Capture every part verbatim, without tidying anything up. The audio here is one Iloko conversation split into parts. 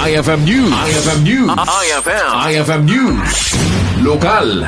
I F M News. I F M News. I F M. I F M News. Lokal.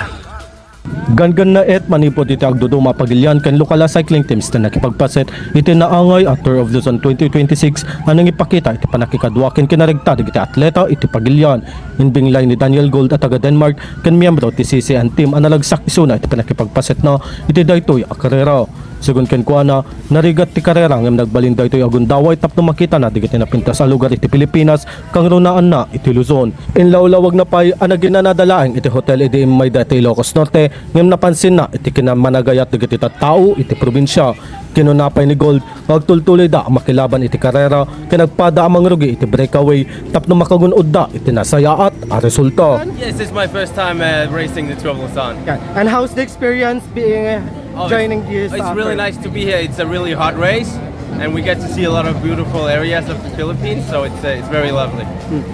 Ganggannaet manipud iti agduduma a pagilian ken lokal a cycling teams ti nakipagpaset iti naangay a Tour of Luzon twenty twenty-six a nangipakita iti pannakikadua ken kinaregta dagiti atleta iti pagilian. Imbinglay ni Daniel Gold a taga Denmark ken miyembro ti C C N team a naragsak isuna iti pannakipagpasetna iti daytoy a karera. Segun kenkuana, narigat ti karera ngem nagbalin daytoy a gundaway tapno makitana dagiti napintas a lugar iti Pilipinas, kangrunaanna iti Luzon. Inlawlawagna pay a naginanada laeng iti hotel idi immayda iti Ilocos Norte ngem napansinna iti kinamanagayat dagiti tattao iti probinsia. Kinuna pay ni Gold nga agtultuloyda a makilaban iti karera ken agpada a mangrugi iti breakaway tapno makagun-odda iti nasayaat a resulta. Yes, it's my first time uh, racing the Travel Sun. Yeah. And how's the experience being uh, Oh, it's- joining this? It's uh, really tour? Nice to be here. It's a really hot race, and we get to see a lot of beautiful areas of the Philippines. So it's uh, it's very lovely.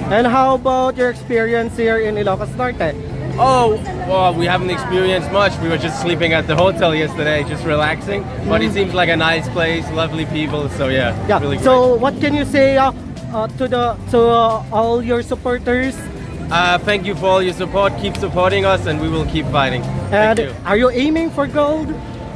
And how about your experience here in Ilocos Norte? Oh, well, we haven't experienced much. We were just sleeping at the hotel yesterday, just relaxing. But it seems like a nice place, lovely people. So yeah, yeah. Really great. So what can you say uh, uh, to the to uh, all your supporters? Uh, thank you for all your support. Keep supporting us, and we will keep fighting. And thank you. Are you aiming for gold?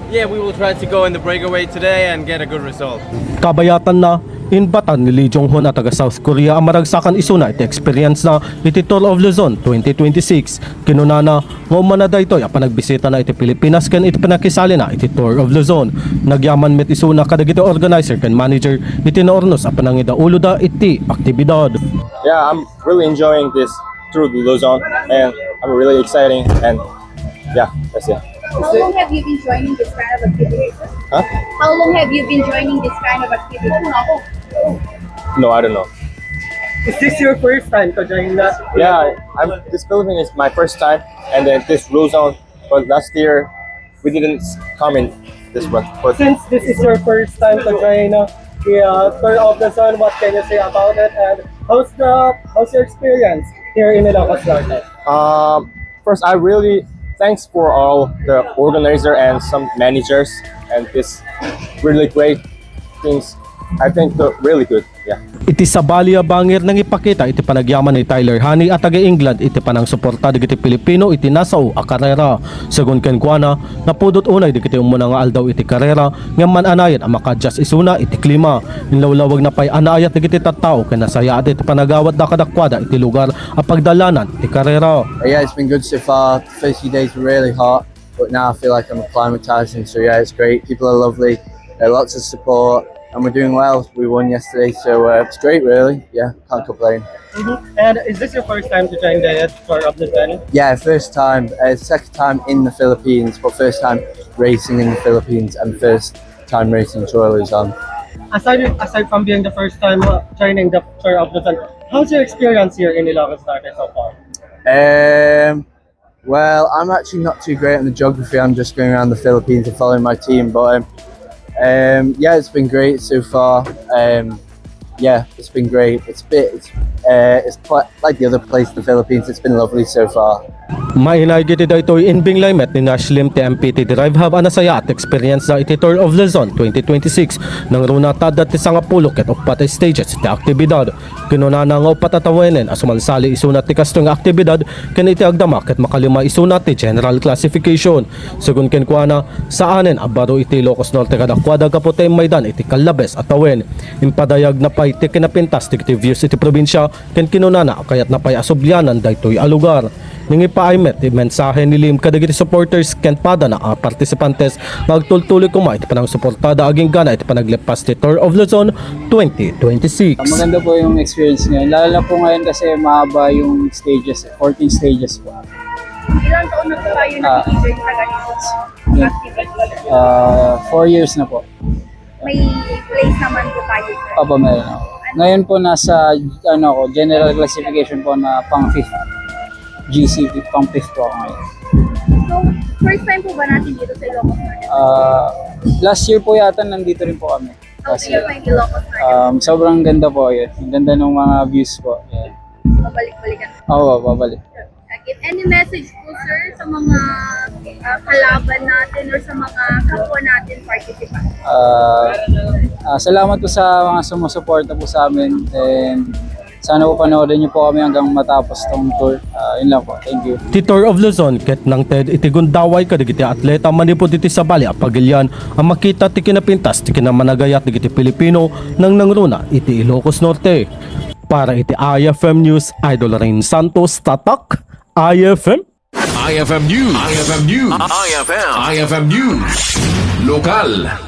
Yeah, we will try to go in the breakaway today and get a good result. Kabayatanna, inbatan ni Lee Jong-hun a taga South Korea a maragsakan isuna iti experience na iti Tour of Luzon twenty twenty-six. Kinunana nga umana daytoy a panagbisitana iti Pilipinas ken iti panakisalina iti Tour of Luzon. Nagyaman met isuna kadagiti organizer ken manager iti naurnos a panangidauloda iti aktibidad. Yeah, I'm really enjoying this through the Luzon, and I'm really exciting. And yeah, that's it. How long have you been joining this kind of activity? Huh? How long have you been joining this kind of activity? No, I don't know. Is this your first time to join that? Yeah, I'm. This building is my first time, and then this Luzon. But last year we didn't come in this one. But since this is your first time to join uh, the uh, Tour of the Sun, what can you say about it? And how's the how's your experience here in Ilocos Norte? Um, first, I really thanks for all the organizer and some managers and this really great things. I think they're really good. Yeah. Iti sabali a bangir nangipakita iti panagyaman ni Tyler Honey a taga England iti panangsuporta dagiti Pilipino iti nasao a karera. Segun kenkuana, napudot unay dagiti umuna nga aldaw iti karera ngem man-anayen a makaadjust isuna iti klima. Inlawlawagna pay a naayat dagiti tattao ken nasayaat iti panagawatda kadakuada iti lugar a pagdalanan iti karera. Yeah, it's been good so far. The first few days were really hot, but now I feel like I'm acclimatizing. So yeah, it's great. People are lovely. There are lots of support, and we're doing well. We won yesterday, so uh, it's great, really. Yeah, can't complain. And is this your first time to join the Tour of the Sun? Yeah, first time. Uh, second time in the Philippines, but first time racing in the Philippines and first time racing Tour of Luzon. Aside aside from being the first time uh, joining the Tour of the Sun, how's your experience here in Ilocos Norte so far? Um, well, I'm actually not too great on the geography. I'm just going around the Philippines and following my team. But um, um, yeah, it's been great so far. Um, yeah, it's been great. It's a bit, it's, uh, it's quite like the other place in the Philippines. It's been lovely so far. Mainaig iti daytoy, inbinglay met ni Nash Lim ti M P T Drive Hub a nasayaat ti experience da iti Tour of Luzon twenty twenty-six. Nangruna ta adda ti sangapulo ket uppat a stages ti aktibidad. Kinunana nga uppat a tawenen a sumansali isuna ti kastoy nga aktibidad ken iti agdama ket makalima isuna ti general classification. Segun kenkuana, saanen a baro iti Ilocos Norte kadakuada gapu ta immaydan iti kallabes a tawen. Impadayagna pay ti kinapintas dagiti views iti probinsia ken kinunana a kayatna pay a sublianan daytoy a lugar. Nangipaay met ti mensahe ni Lim kadagiti supporters ken padana a partisipantes nga agtultuloy koma iti panangsuportada agingga iti panagleppas ti Tour of Luzon twenty twenty-six. Maganda po yung experience ngayon. Lalo na po ngayon kasi mahaba yung stages, eh, fourteen stages po. Ilang taon na po tayo Ah. Nag-enjoy sa ganito? Yun. Activity? Ah, four years na po. May place naman po tayo, sir? Opo, meron ako. Ngayon po nasa, ano ako, general classification po na pang fifth. G C P, pang fifth po ako ngayon. So, first time po ba natin dito sa Ilocos Norte? Ah, last year po yata nandito rin po kami. How do you find Ilocos Norte? Um, sobrang ganda po yun. Ang ganda ng mga views po. Yeah. Mabalik-balikan. Oo, babalik. Okay. Any message po, sir, sa mga ah, kalaban natin or sa mga kapwa natin participants? Ah, ah, salamat po sa mga sumusuporta po sa amin, and Sana po panoodin niyo po kami hanggang matapos tong tour. Ah, yun lang po. Thank you. Ti Tour of Luzon ket nangted iti gundaway kadagiti atleta manipud iti sabali a pagilian a makita ti kinapintas ti kinamanagayat dagiti Pilipino nang nangruna iti Ilocos Norte. Para iti I F M News, Idol Rain Santos, Tatak, I F M. I F M News. I F M News. I F M. I F M News. Lokal.